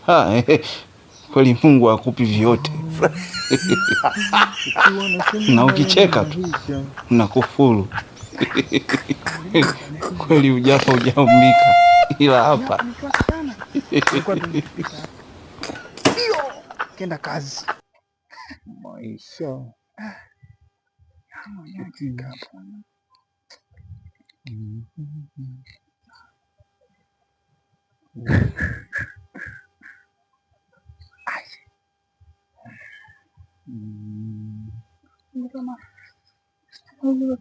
Ha, kweli Mungu akupi vyote na ukicheka tu nakufuru. Kweli ujafa hujaumbika, ila hapa Kenda kazi Maisha.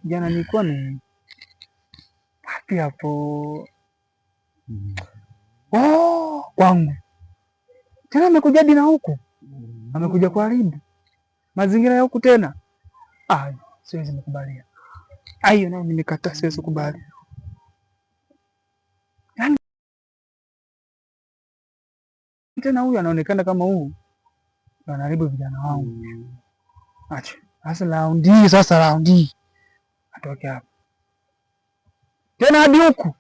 Jana nilikuwa ni wapi hapo? Oh, kwangu tena amekuja hadi na huku, amekuja kuharibu mazingira ya huku tena. Ah, siwezi nikubalia hiyo, nayo nimekataa, siwezi kubali. Yani tena huyu anaonekana kama huu anaharibu vijana wangu. Acha sasa raundi, sasa raundi atoke hapa tena hadi huku.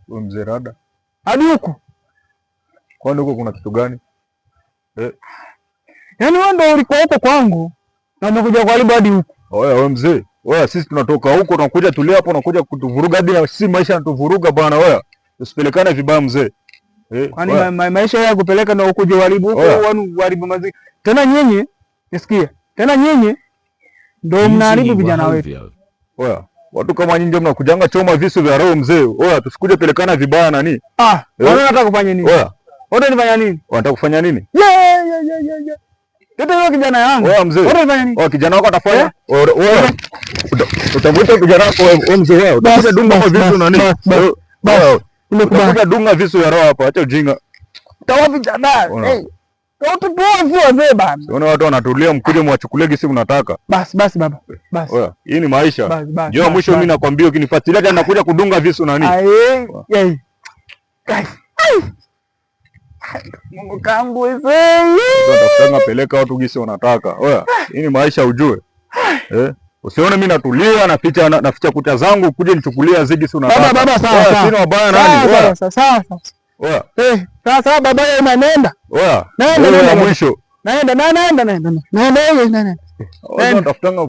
Wewe mzee rada, hadi huku. Kwani huko kuna kitu gani eh? Yaani wewe ndio ulikuwa huko kwangu na umekuja kuharibu hadi huku. Oya wewe mzee, oya sisi tunatoka huko tunakuja tulia hapo, unakuja kutuvuruga hadi na sisi maisha yanatuvuruga bwana. Oya usipelekane vibaya mzee. Eh, kwani maisha ya kupeleka na ukuje uharibu huko au uharibu mazingira. Tena nyinyi nisikie. Tena nyinyi ndio mnaharibu vijana wetu. Oya, watu kama nyinyi ndio mnakujanga choma visu vya roho mzee. Oya, tusikuje pelekana vibaya nani? Ah, wewe unataka kufanya nini? Oya, wewe unafanya nini? Unataka kufanya nini? Yeah, yeah, yeah, yeah, yeah. Tete yule kijana yangu. Oya mzee. Wewe unafanya nini? Oya kijana wako atafanya. Oya. Utavuta kijana wako wewe mzee wewe. Utakuja dunga kwa visu nani? Bas. Utakuja dunga visu ya roho hapa. Acha ujinga. Tawa vijana. Eh. Wazee bana. Unaona watu wanatulia, mkuje mwachukulie gisi mnataka. Bas bas baba. Bas. Oya, hii ni maisha. Njoo mwisho mimi nakwambia ukinifuatilia tena nakuja kudunga visu nani? Ai. Mungu kangu wewe. Unataka peleka watu gisi wanataka. Oya, hii ni maisha ujue. Eh? Usione mimi natulia naficha naficha kucha zangu kuje nichukulia zigi si unataka. Baba baba sawa sawa. Sina wabaya nani? Sawa sawa sawa. Oya. Eh, sawa sawa baba yeye nenda. Oya. Nenda nenda mwisho. Naenda naenda naenda naenda. Naenda naenda. Nenda. Tafutanga.